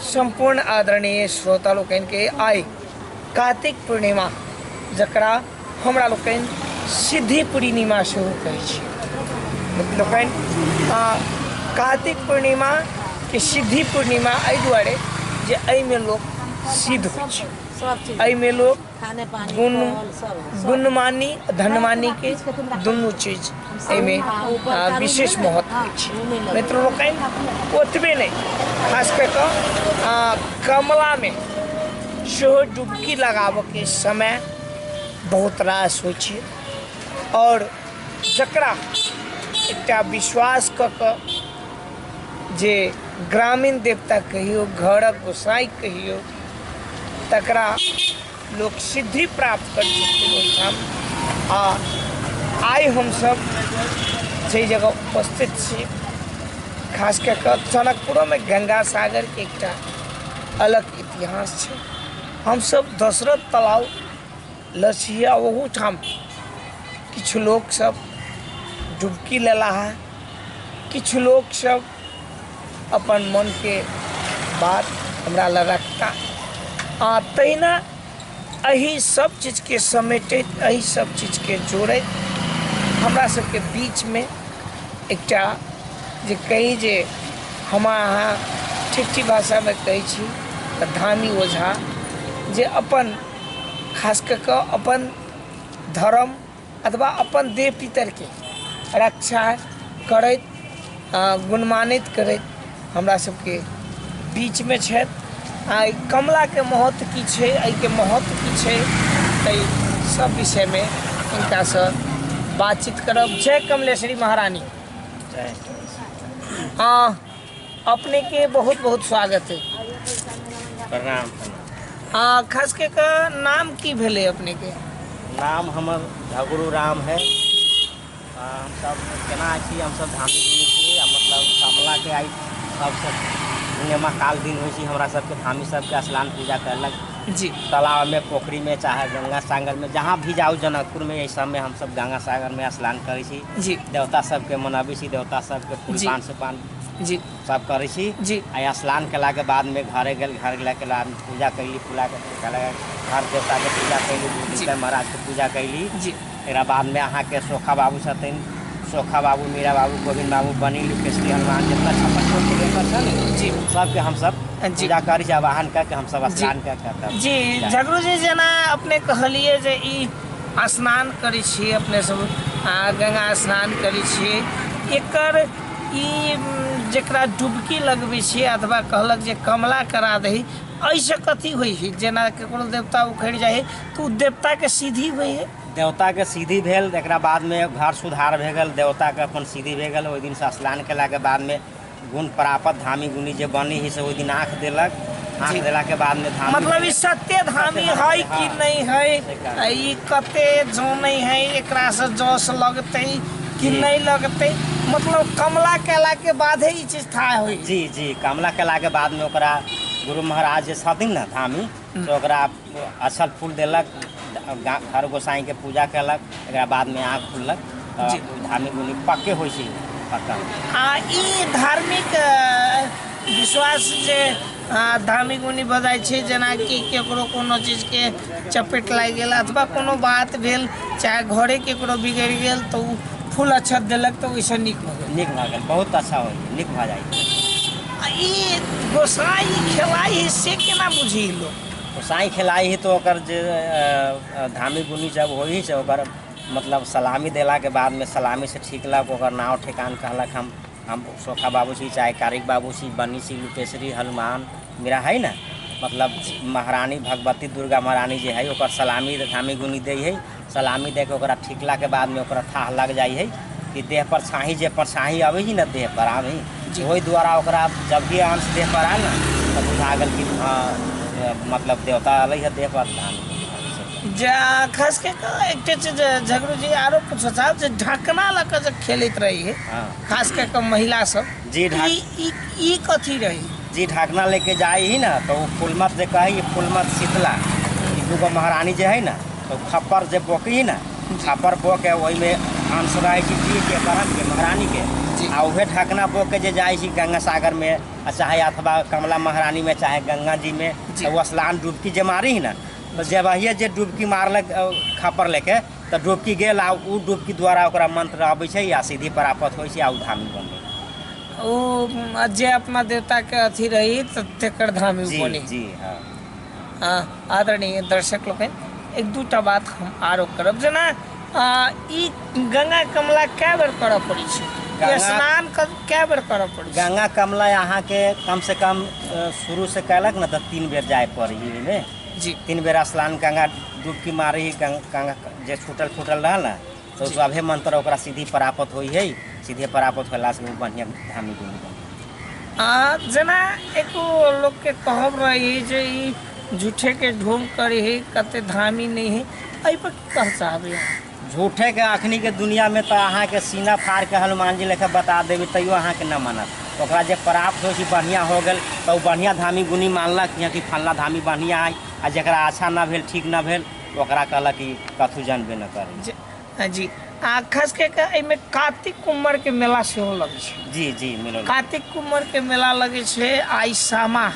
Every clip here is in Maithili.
सम्पूर्ण आदरणीय श्रोता लोकनिके आइ कार्तिक पूर्णिमा, जकरा हमरा लोकनि सिद्धि पूर्णिमा सेहो कहै छी लोकनि, कार्तिक पूर्णिमा के सिद्धि पूर्णिमा एहि दुआरे जे एहिमे लोक सिद्ध होइ छै, एहिमे लोक गुण गुणमानी धनमानी के दुनू चीज एहिमे विशेष महत्व होइ छै। मित्र लोकनि, ओतबे नहि, खास कऽ कऽ कमलामे सेहो डुबकी लगाबऽके समय बहुत रास होइ छै, आओर जकरा एकटा विश्वास कऽ कऽ जे ग्रामीण देवता कहियौ, घरक गोसाइ कहियौ, तकरा लोक सिद्धि प्राप्त करै छथिन ओहिठाम। आ आइ हमसब जाहि जगह उपस्थित छी, खास कऽ कऽ जनकपुरोमे गंगा सागरके एकटा अलग इतिहास छै। हमसब दशरथ तालाब लछिया ओहूठाम किछु लोकसब डुबकी लेला हँ, किछु लोकसब अपन मनके बात हमरा लग रखता। आ तहिना एहि सब चीजके समेटैत, एहि सब चीजके जोड़ैत हमरा सबके बीचमे एकटा जे कही जे हम अहाँ ठेठी भाषामे कहै छी तऽ धामी ओझा, जे अपन खास कऽ कऽ अपन धर्म अथवा अपन देव पितरके रक्षा करैत गुणमानित करैत हमरा सबके बीचमे छथि। आ एहि कमलाके महत्व की छै, एहिके महत्व की छै, ताहि सब विषयमे हिनकासँ बातचीत करब। जय कमलेश्वरी महारानी। हाँ, अपने के बहुत बहुत स्वागत है। प्रणाम। हाँ, खास के नाम की भेलै अपने के? नाम हमर झगड़ू राम है। हम सब केना छी, हम सब धामी गुनी छी। मतलब कमला के आई सबसे पूर्णिमा काल दिन होइ छै, हमरा सबके धामी सबके स्नान पूजा करलक जी तालाब में, पोखरी में, चाहे गंगा सागर में, जहाँ भी जाउ जनकपुर में, एहि सब में हम सब गंगा सागर में स्नान करै छी जी, देवता सबके मनाबै छी, देवता सबके फूल पान से पान जी सब करै छी जी। आ स्नान केला के बाद में घरे गेल, घर गेला के बाद पूजा कैली, पूजा घर देवता के पूजा कैली, महाराज के पूजा कैली जी। एकरा बाद में अहाँके सोखा बाबू छथिन, सोखा बाबू, मीरा बाबू, गोविंद बाबू, बनी लुकेश्वरी, हनुमान, जितना 56 कोटि देवता छै ने जी, सबके हमसब पूजा करै छी, आवाहन करके हमसब स्नान करके। जी झगड़ू जी, जेना अपने कहलिए जे ई स्नान करै छी अपने सब, गंगा स्नान करै छी, एकर ई जकरा डुबकी लगबै छी अथवा कहलक जे कमला करा दही, एहिसँ कथी होइ है? जेना ककरो देवता उखड़ि जाइ है तऽ ओ देवताके सीधी होइ है? देवताके सीधी भेल, एकरा बादमे घर सुधार भए गेल, देवताके अपन सीधी भए गेल। ओहि दिनसँ स्नान केलाके बादमे गुण प्राप्त धामी गुणी जे बनी है से ओहि दिन आँख देलक, आँख देलाके बादमे धामी मतलब ई सत्य धामी है कि नहीं है, ई कते जानै है, एकरासँ जस लगतै कि नहीं लगतै, मतलब कमला केला के बाद है ई चीज था होइ। जी जी, कमला केला के बाद में ओकरा गुरु महाराज जे छथिन ने धामी, तो ओकरा अछल फूल देलक, घर गोसाई के पूजा केलक, एकरा बाद में आँख खुललक, धामी गुनी पक्के होइ छै पक्का। आ ई धार्मिक विश्वास जे धामी गुनी भऽ जाइ छै, जेनाकि केकरो कोनो चीजके चपेट लागि गेल अथवा कोनो बात भेल, चाहे घरे केकरो बिगड़ि गेल तऽ ओ फूल अक्षत देलक तऽ ओहिसँ नीक भऽ गेल। नीक भऽ गेल, बहुत अच्छा होइ, नीक भऽ जाइ। आ ई गोसाई खेलाइ है से केना बुझी लोक? गोसाई खेलाइ है तऽ ओकर जे धामी गुनी जब होइ छै ओकर मतलब सलामी देलाके बादमे सलामी से ठीक लग ओकर नाव ठेकान कहलक, हम सोखा बाबू छी, चाहे कारिक बाबू छी, बनी छी, लुकेश्वरी, हनुमान मेरा है ने, मतलब महारानी भगवती दुर्गा महारानी जे है ओकर सलामी धामी गुनी दै है। सलामी दे के ओकरा ठिकलाके बादमे ओकरा थाह लग जाइ है कि देह पर छाही जे परछाही अबै है ने देह पर आबै, ओहि द्वारा ओकरा जब भी अंश देह पर आयल ने तऽ बुझा गेल कि हाँ मतलब देवता अलै है देह पर। जा खास के एकटा चीज झगड़ू जी आरो पूछऽ चाहब जे ढकना लऽ कऽ जे खेलैत रही है, खास कऽ कऽ महिला सब जी, ई कथी रही? जी ढकना लेके जाइ ही ना तो फूलमत जे कहै फूलमत शीतला, दूगो महारानी जे है ना तो खप्पर जे बोकी ना, खप्पर बो के ओहिमे अंश रहै छै जी के बरन के महारानी के, आ उहे ढकना बोक के जे जाइ छी गंगा सागर में आ चाहे अथवा कमला महारानी में चाहे गंगा जी में, तो वो स्नान डुबकी जे मारी ही ना, तो जब जे डुबकी मारलक खपर लेके तऽ डुबकी गेल आ उ डुबकी द्वारा ओकरा मंत्र अबै छै आ सीधी प्राप्त होइ छै आ उ धामी बन गेल। ओ जे अपना देवता के अथी रही तऽ तेकर धामी बनी। जी हाँ। आदरणीय दर्शक लोकनि, एक दूटा बात हम आरो करब, जेना ई गंगा कमला कए बेर करऽ पड़ै छै? स्नान कए बेर करऽ पड़ै छै? गंगा कमला अहाँके कम से कम शुरू से कयलक ने तऽ 3 बेर जाय पड़ै एहिमे। जी। 3 बेर स्नान गंगा डुबकी मारी, गंगा जे छूटल फूटल रहल ने तो सभे मंत्र ओकरा सीधी प्राप्त होइ है। सीधे प्राप्त होला से बढ़िया धामी गुण। जेना एको लोक के कहब रही जे ई झूठे के ढोंग करे है, कते धामी नहीं है, एहि पर की कह चाहबै? झूठे के अखनी के दुनिया में तो अहाँ के सीना फाड़ के हनुमान जी लेखा बता देबै तैयो अहाँ के न मानत। ओकरा जे प्राप्त होइ छै बढ़िया हो गेल तो बढ़िया धामी गुणी मानलक कि फल्ला धामी बढ़िया है, आ जकरा अच्छा न भेल ठीक न भेल ओकरा कहलक कि कथू जानबे न करे। जी। आ खास कऽ के एहिमे कार्तिक कुम्हर के मेला सेहो लगै छै। जी जी मिलल। कार्तिक कुम्हर के मेला लगै छै। आइ सामा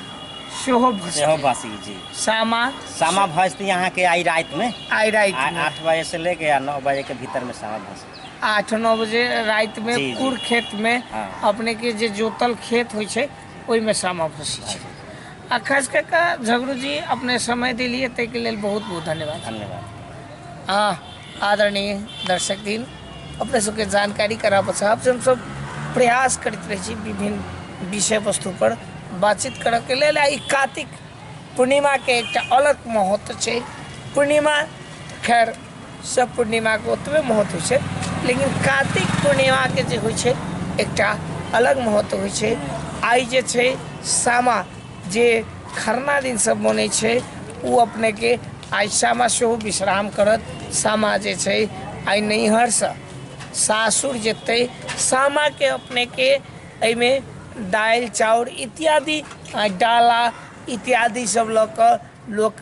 सेहो सेहो भसी। जी। सामा सामा भसती अहाँ के आई रात में, आई रात में 8 बजे से लेके 9 बजे के भीतर में सामा भसती। 8-9 बजे रात में कुर खेत में अपने के जे जोतल खेत होइ छै ओहिमे सामा भसी छै। आ खास कऽ के झगड़ू जी अपने समय दिलियै ताहिके लेल बहुत बहुत धन्यवाद। धन्यवाद। आदरणीय दर्शक दिन, अपने सबके जानकारी कराबऽ चाहब जे हमसब प्रयास करैत रहै छी विभिन्न विषय वस्तु पर बातचीत करऽके लेल। आ ई कार्तिक पूर्णिमाके एकटा अलग महत्व छै। पूर्णिमा खैर सब पूर्णिमाके ओतबे महत्व होइ छै, लेकिन कार्तिक पूर्णिमाके जे होइ छै एकटा अलग महत्व होइ छै। आइ जे छै सामा जे खरना दिन सब बनै छै ओ अपनेके आइ सामा सेहो विश्राम करत। सामा जे छै आइ नैहरसँ सासुर जेतै। सामाके अपनेके एहिमे दालि चाउर इत्यादि डाला इत्यादि सब लऽ कऽ लोक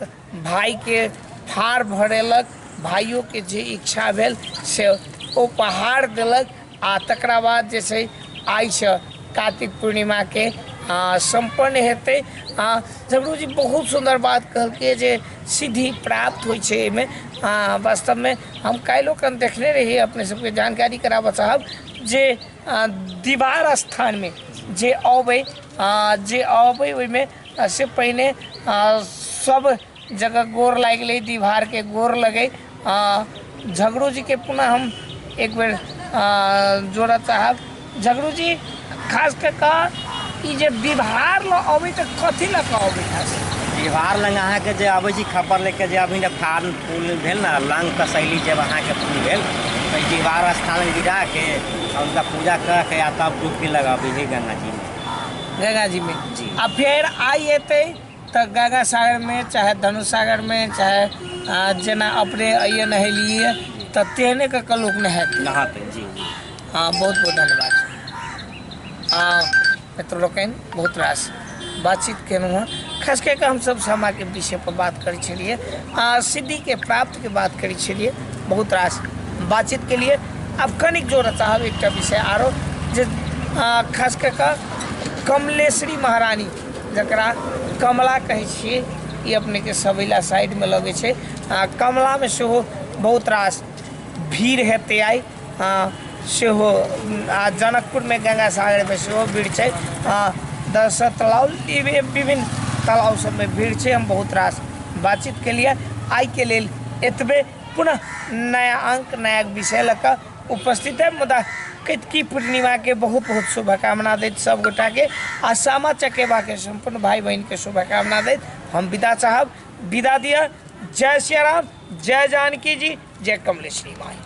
भाइके फाड़ भरेलक, भाइयोके जे इच्छा भेल से उपहार देलक। आ तकरा बाद जे छै आइसँ कार्तिक पूर्णिमाके सम्पन्न हेतै। झगड़ू जी बहुत सुन्दर बात कहलकै जे सिद्धि प्राप्त होइ छै एहिमे। वास्तवमे हम काल्हिओ कन देखने रहियै, अपने सबके जानकारी कराबऽ चाहब जे दीवार स्थानमे जे अबै ओहिमे से पहिने सब जगह गोर लागि गेलै, दीवारके गोर लगै। झगड़ू जीके पुनः हम एक बेर जोड़ऽ चाहब। झगड़ू जी खास कऽ कऽ ई जे दीवार लऽ अबै तऽ कथी लऽ कऽ अबै? खास दीवार लग अहाँके जे अबै छी खपर लेके जे अभी ने फाड़ फूल भेल ने, लंग कसैली जब अहाँके फूल भेल तऽ दीवार स्थान गिराके हुनका पूजा कऽ के आ तब डुबकी लगाबै है गंगा जी में। गंगा जी में जी। आ फेर आइ एतै तऽ गंगा सागर में चाहे धनुष सागर में चाहे जेना अपने अइए नहेलिए तऽ तेहने कऽ कऽ लोक नहेतै। नहातै। जी जी। हाँ, बहुत बहुत धन्यवाद। मित्र लोकनि, बहुत रास बातचीत केलहुँ हँ। खास कए कऽ हमसब सामाके विषय पर बात करै छलियै, सिद्धिके प्राप्तके बात करै छलियै, बहुत रास बातचीत केलियै। आब कनिक जोड़ऽ चाहब एकटा विषय आरो जे खास कए कऽ कमलेश्वरी महारानी जकरा कमला कहै छियै, ई अपनेके सबैला साइडमे लगै छै। कमलामे सेहो बहुत रास भीड़ हेतै आइ सेहो। आ जनकपुरमे गंगा सागरमे सेहो भीड़ छै। दशरथ तालाब विभिन्न तालाब सबमे भीड़ छै। हम बहुत रास बातचीत केलियै। आइके लेल एतबे। पुनः नया अंक नया विषय लऽ कऽ उपस्थित है। मुदा कार्तिकी पूर्णिमाके बहुत बहुत शुभकामना दैत सब गोटाके आ सामा चकेबाके सम्पूर्ण भाई बहिनके शुभकामना दैत हम विदा चाहब। विदा दिअ। जय सियाराम, जय जानकी जी, जय कमलेश्वरी माई।